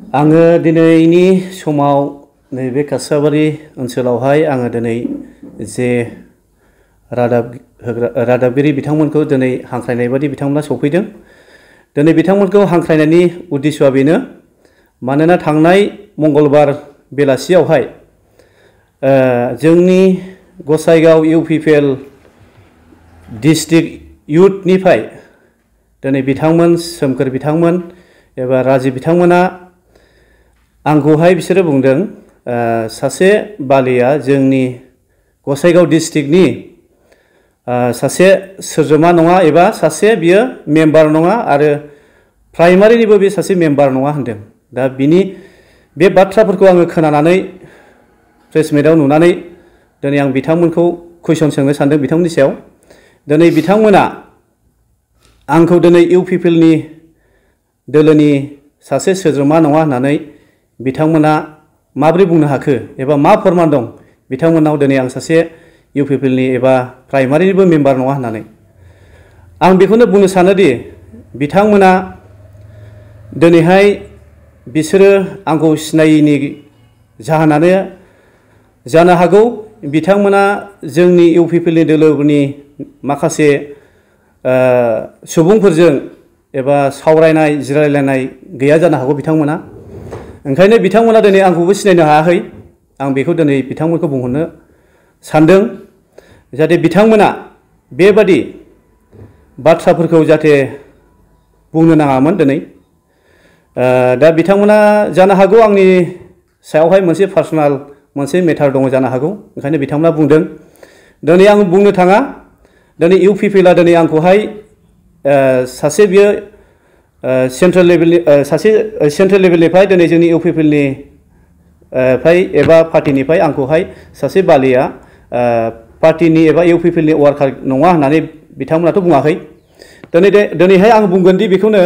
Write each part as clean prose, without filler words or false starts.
आङो दिनैनि समाव नैबे कासाबारि ओनसोलावहाय आङो दिनै जे रादाबगिरि बिथांमोनखौ दिनै हांख्रायनाय बादि बिथांमोना सफैदों। दिनै बिथांमोनखौ हांख्रायनायनि उद्देश्यआ बेनो, मानोना थांनाय मंगलबार बेलासियावहाय जोंनि गसाइगाव इउपिपिएल डिस्ट्रिक्ट इउथनिफ्राय दिनै बिथांमोन सोमखोर बिथांमोन एबा राजिब बिथांमोना आंखौहाय बिसोरो बुंदों, सासे बालिया जोंनि गसाइगाव डिस्ट्रिक्टनि सासे सोद्रोमा नङा एबा सासे बियो मेम्बार नङा आरो प्राइमारिनिबो बे सासे मेम्बार नङा होनदों। दा बिनि बे बाथ्राफोरखौ आङो खोनानानै प्रेस मिटआव नुनानै दिनै आं बिथांमोनखौ कुइसन सोंनो सानदों बिथांमोननि सायाव। दिनै बिथांमोना आंखौ दिनै इउपिपिएलनि दोलोनि सासे सोद्रोमा नङा होननानै बिथांमोना माबोरै बुंनो हाखो एबा मा फोरमान दं बिथांमोनाव दिनै आं सासे इउपिपिएलनि एबा प्राइमारिनिबो मेम्बार नङा होननानै। आं बेखौनो बुंनो सानोदि बिथांमोना दिनैहाय बिसोरो आंखौ सिनायिनि जाहोनानो जानो हागौ बिथांमोना जोंनि इउपिपिएलनि दोलोनि माखासे सुबुंफोरजों एबा सावरायनाय जिरायलायनाय गैया जानो हागौ बिथांमोना। ओंखायनो बिथांमोना दिनै आंखौबो सिनायनो हायाखै। आं बेखौ दिनै बिथांमोनखौ बुंहरनो सानदों, जाहाथे बिथांमोना बेबादि बाथ्राफोरखौ जाहाथे बुंनो नाङामोन दिनै। दा बिथांमोना जानो हागौ आंनि सायावहाय मोनसे पार्सनेल मोनसे मेटार दङ जानो हागौ, ओंखायनो बिथांमोना बुंदों। दिनै आं बुंनो थाङा, दिनै इउपिपिएलआ दिनै आंखौहाय सासे बियो सेन्ट्रेल लेभेलनि सासे सेन्ट्रेल लेभेलनिफ्राय दिनै जोंनि इउपिपिएलनि फ्राय एबा पार्टिनिफ्राय आंखौहाय सासे बालिया पार्टिनि एबा इउपिपिएलनि वार्कार नङा होननानै बिथांमोनाथ' बुङाखै। दिनैहाय आं बुंगोन दि बेखौनो,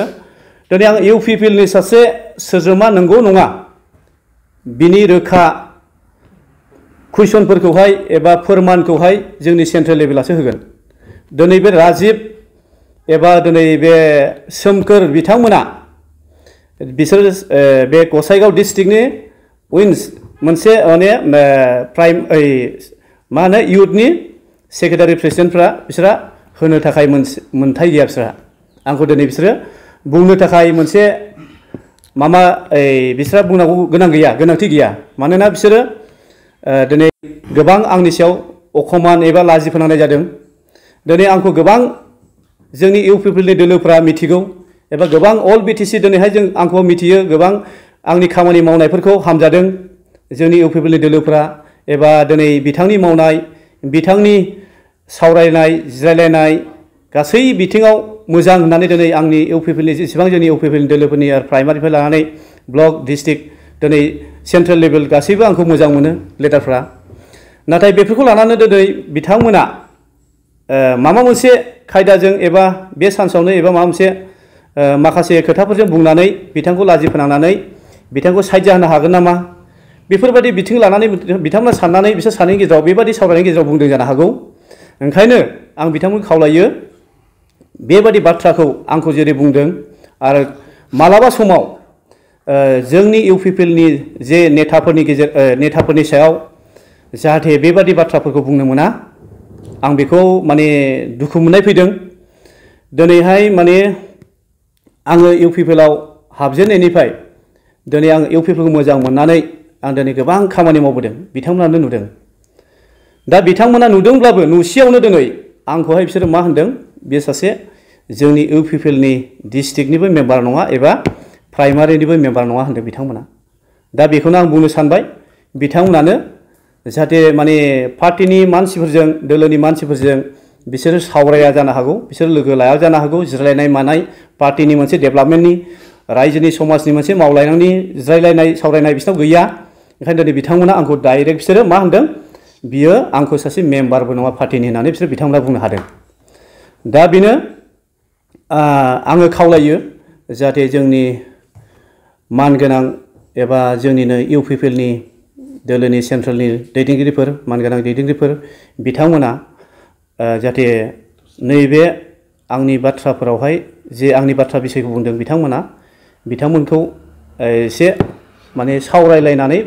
दिनै आं इउपिपिएलनि सासे सोद्रोमा नंगौ नङा बिनि रोखा कुइसनफोरखौहाय एबा फोरमानखौहाय जोंनि सेन्ट्रेल लेभेलासो होगोन। दिनै बे राजिब एबा दिनै बे सोमखोर बिथांमोना बिसोर बे गसाइगाव डिस्ट्रिक्टनि मोनसे माने मा होनो इउथनि सेक्रेटारि प्रेसिडेन्टफ्रा बिसोरहा होनो थाखाय मोनथाय गैया बिसोरहा। आंखौ दिनै बिसोरो बुंनो थाखाय मोनसे माबा बिसोरहा बुंनांगौ गोनांथि गैया। मानोना बिसोरो दिनै गोबां आंनि सायाव अखमान एबा लाजि फोनांनाय जादों। दिनै आंखौ गोबां जोंनि इउपिपिएलनि दोलोफ्रा मिथिगौ एबा गोबां अल बिटिसि दिनैहाय आंखौ मिथियो, गोबां आंनि खामानि मावनायफोरखौ हामजादों जोंनि इउपिपिएलनि दोलोफ्रा, एबा दिनै बिथांनि मावनाय बिथांनि सावरायनाय जिरायलायनाय गासै बिथिङाव मोजां होननानै दिनै आंनि इउपिपिएलनि जेसेबां जोंनि इउपिपिएलनि दोलोफोरनि आरो प्राइमारिनिफ्राय लानानै ब्लक डिस्ट्रिक्ट दिनै सेन्ट्रेल लेभेल गासैबो आंखौ मोजां मोनो लिडारफ्रा। नाथाय बेफोरखौ लानानै दिनै बिथांमोना माबा मोनसे खायदाजों एबा बे सान्सआवनो एबा माबा मोनसे माखासे खोथाफोरजों बुंनानै बिथांखौ लाजि फोनांनानै बिथांखौ साइड जाहोनो हागोन नामा, बेफोरबायदि बिथिं लानानै बिथांमोना साननानै बिसोर सानैनि गेजेराव बेबादि सावरायनायनि गेजेराव बुंदों जानो हागौ। ओंखायनो आं बिथांमोनखौ खावलायो बेबादि बाथ्राखौ आंखौ जेरै बुंदों आरो मालाबा समाव जोंनि इउपिपिएलनि जे नेताफोरनि सायाव जाहाथे बेबादि बाथ्राफोरखौ बुंनो मोना, आं बेखौ माने दुखु मोननाय फैदों। दिनैहाय माने आङो इउपिपिएलआव हाबजेननायनिफ्राय दिनै आं इउपिपिएलखौ मोजां मोननानै आं दिनै गोबां खामानि मावबोदों, बिथांमोनानो नुदों। दा बिथांमोना नुदोंब्लाबो नुसेयावनो दिनै आंखौहाय बिसोरो मा होनदों, बे सासे जोंनि इउपिपिएलनि डिस्ट्रिक्टनिबो मेम्बार नङा एबा प्राइमारिनिबो मेम्बार नङा होनदों बिथांमोना। दा बेखौनो आं बुंनो सानबाय, बिथांमोनानो जाहाथे माने पार्टिनि मानसिफोरजों दोलोनि मानसिफोरजों बिसोरो सावराया जानो हागौ, बिसोर लोगो लाया जानो हागौ, जिरायलायनाय मानाय पार्टिनि मोनसे डेभेलपमेन्टनि रायजोनि समाजनि मोनसे मावलायनायनि जिरायलायनाय सावरायनाय बिसोरनाव गैया। ओंखायनो दिनै बिथांमोना आंखौ डाइरेक्ट बिसोरो मा होनदों, बियो आंखौ सासे मेम्बारबो नङा पार्टिनि होननानै बिसोर बिथांमोना बुंनो हादों। दा बेनो आङो खावलायो जाहाथे जोंनि मानगोनां एबा जोंनिनो इउपिपिएलनि दोलोनि सेन्ट्रेलनि दैदेनगिरिफोर मानगोनां दैदेनगिरिफोर बिथांमोना जाहाथे नैबे आंनि बाथ्राफोरावहाय जे आंनि बाथ्रा बिसयखौ बुंदों बिथांमोनखौ एसे माने सावरायलायनानै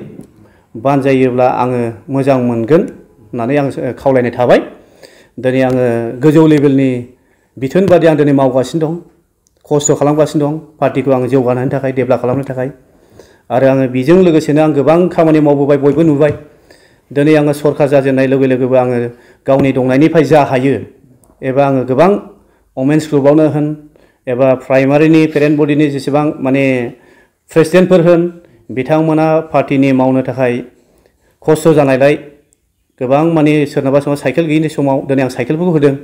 बानजायोब्ला आङो मोजां मोनगोन होननानै आं खावलायनाय थाबाय। दिनै आङो गोजौ लेभेलनि बिथोन बादि आं दिनै मावगासिनो दं, खस्थ' खालामगासिनो दं पार्टिखौ आङो जौगाहोनो थाखाय, डेभेलप खालामनो थाखाय। आरो आङो बेजों लोगोसेनो आं गोबां खामानि मावबोबाय, बयबो नुबाय। दिनै आङो सरकार जाजेननाय लोगो लोगोबो आङो गावनि दंनायनिफ्राय जा हायो एबा आङो गोबां वमेन्स ग्रुपआवनो होन एबा प्राइमारिनि पेरेन्ट बडिनि जेसेबां माने प्रेसिडेन्टफोर होन, बिथांमोना पार्टिनि मावनो थाखाय खस्थ' जानायलाय गोबां माने सोरनाबा समाव साइकेल गैयिनि समाव दिनै आं साइकेलफोरखौ होदों।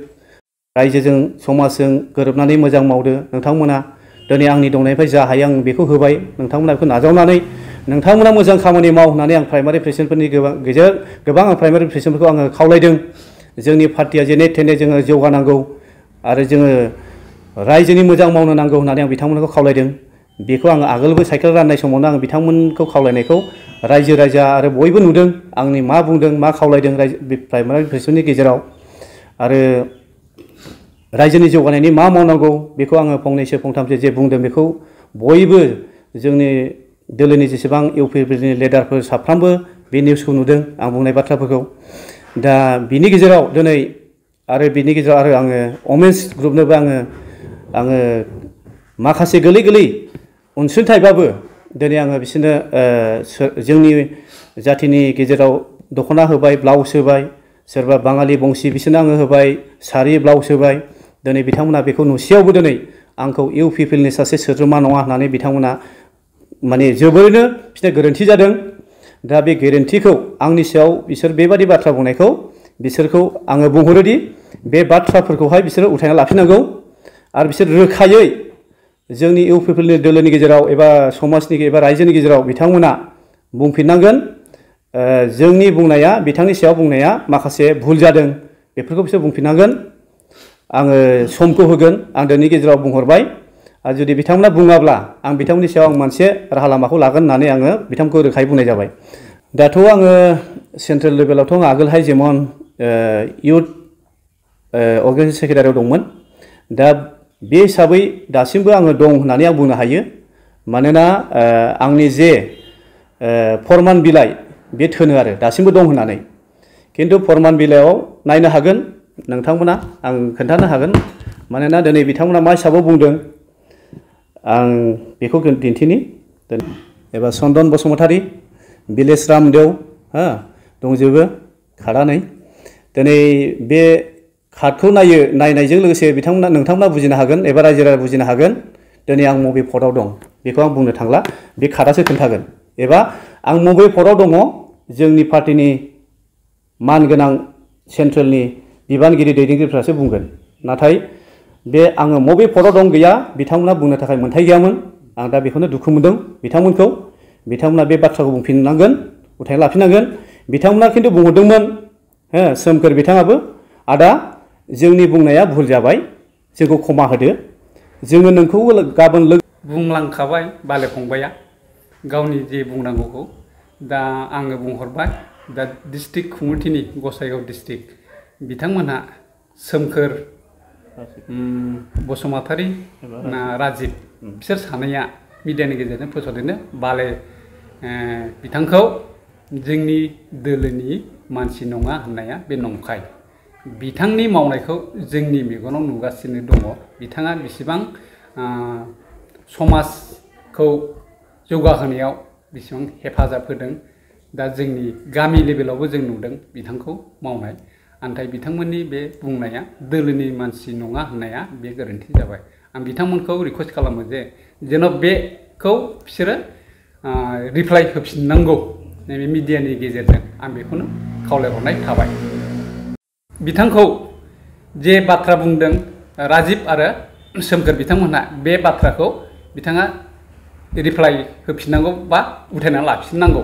रायजोजों समाजजों गोरोबनानै मोजां मावदो नोंथांमोना। दिनै आंनि दंनायनिफ्राय जा हायो आं बेखौ होबाय, नोंथांमोना बेखौ नाजावनानै नोंथांमोना मोजां खामानि माव होननानै आं प्राइमारि प्रेसिडेन्टफोरनि गोबां आं प्राइमारि प्रेसिडेन्टफोरखौ आङो खावलायदों। जोंनि पार्टिया जेने थेने जोङो जौगानांगौ आरो जोङो रायजोनि मोजां मावनो नांगौ होननानै आं बिथांमोनखौ खावलायदों। बेखौ आङो आगोलबो साइकेल राननाय समावनो आं बिथांमोनखौ खावलायनायखौ रायजो राजा आरो बयबो नुदों। आंनि मा बुंदों मा खावलायदों प्राइमारि प्रेसिडेन्टनि गेजेराव आरो रायजोनि जौगानायनि मा मावनांगौ बेखौ आङो फंनैसो फंथामसो जे बुंदों बेखौ बयबो जोंनि दोलोनि जेसेबां इउपिपिएलनि लिडारफोर साफ्रोमबो बे निउसखौ नुदों आं बुंनाय बाथ्राफोरखौ। दा बिनि गेजेराव दिनै आरो बिनि गेजेराव आरो आङो वमेन्स ग्रुपनोबो आङो माखासे गोरलै अनसुंथाइबाबो दिनै आङो बिसोरनो जोंनि जाथिनि गेजेराव दख'ना होबाय, ब्लाउस होबाय, सोरबा बाङालि बंसि बिसोरनो आङो होबाय, सारि ब्लाउस होबाय। दिनै बिथांमोना बेखौ नुसेयावबो दिनै आंखौ इउपिपिएलनि सासे सोद्रोमा नङा होननानै बिथांमोना माने जोबोरैनो बिसोरना गोरोन्थि जादों। दा बे गोरोन्थिखौ आंनि सायाव बिसोर बेबादि बाथ्रा बुंनायखौ बिसोरखौ आङो बुंहरोदि बे बाथ्राफोरखौहाय बिसोरो उथायना लाफिननांगौ आरो बिसोर रोखायै जोंनि इउपिपिएलनि दोलोनि गेजेराव एबा समाजनि एबा रायजोनि गेजेराव बिथांमोना बुंफिननांगोन जोंनि बुंनाया, बिथांनि सायाव बुंनाया माखासे भुल जादों, बेफोरखौ बिसोर बुंफिननांगोन। आङो समखौ होगोन, आं दिनैनि गेजेराव बुंहरबाय। आरो जुदि बिथांमोना बुङाब्ला आं बिथांमोननि सायाव आं मोनसे राहा लामाखौ लागोन होननानै आङो बिथांमोनखौ रोखायै बुंनाय जाबाय। दाथ' आङो सेन्ट्रेल लेभेलावथ' आं आगोलहाय जेमन इउथ अर्गेनाइजेसन सेक्रेटारियाव दंमोन। दा बे हिसाबै दासिमबो आङो दं होननानै आं बुंनो हायो। मानोना आंनि जे फरमान बिलाइ बे थोनो आरो दासिमबो दं होननानै। खिन्थु फरमान बिलाइयाव नायनो हागोन नोंथांमोना, आं खोन्थानो हागोन। मानोना दिनै बिथांमोना मा हिसाबाव बुंदों आं बेखौ दिन्थिनि। एबा चन्दन बसुमतारी, बिलेश रामदेव दंजोबो कार्डआ। दिनै बे कार्डखौ नायनायजों लोगोसे नोंथांमोना बुजिनो हागोन एबा रायजो राजा बुजिनो हागोन दिनै आं बबे पदआव दं। बेखौ आं बुंनो थांला, बे कार्डआसो खोन्थागोन। एबा आं बबे पदआव दङ जोंनि पार्टिनि मानगोनां सेन्ट्रेलनि बिबानगिरि दैदेनगिरिफ्रासो बुंगोन। नाथाय बे आङो बबे पदआव दं गैया बिथांमोना बुंनो थाखाय मोन्थाय गैयामोन। आं दा बेखौनो दुखु मोनदों बिथांमोनखौ। बिथांमोना बे बाथ्राखौ बुंफिननांगोन, उथायना लाफिननांगोन। बिथांमोना खिन्थु बुंहरदोंमोन सोमखोर बिथाङाबो, आदा जोंनि बुंनाया भुल जाबाय, जोंखौ क्षमा होदो, जोङो नोंखौ गाबोन बुंलांखाबाय बाले फंबाया गावनि जे बुंनांगौखौ। दा आङो बुंहरबाय, दा डिस्ट्रिक्ट कमिटिनि गसाइगाव डिस्ट्रिक्ट बिथांमोनहा सोमखोर बसुमतारी ना राजिब बिसोर सानैया मिडियानि गेजेरजों फोसावदोंनो बाले बिथांखौ जोंनि दोलोनि मानसि नङा होननाया बे नंखाय। बिथांनि मावनायखौ जोंनि मेगनाव नुगासिनो दङ। बिथाङा बेसेबां समाजखौ जौगाहोनायाव बेसेबां हेफाजाब होदों। दा जोंनि गामि लेभेलावबो जों नुदों बिथांखौ मावनाय। नाथाय बिथांमोननि बे बुंनाया दोलोनि मानसि नङा होननाया बे गोरोन्थि जाबाय। आं बिथांमोनखौ रिकुवेस्ट खालामो जे जेन' बेखौ बिसोरो रिप्लाइ होफिननांगौ नैबे मिडियानि गेजेरजों, आं बेखौनो खावलायहरनाय थाबाय। बिथांखौ जे बाथ्रा बुंदों राजिब आरो सोमखोर बिथांमोनहा, बे बाथ्राखौ बिथाङा रिप्लाइ होफिननांगौ बा उथायनानै लाफिननांगौ।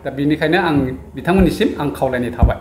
दा बेनिखायनो आं बिथांमोननिसिम आं खावलायनाय थाबाय।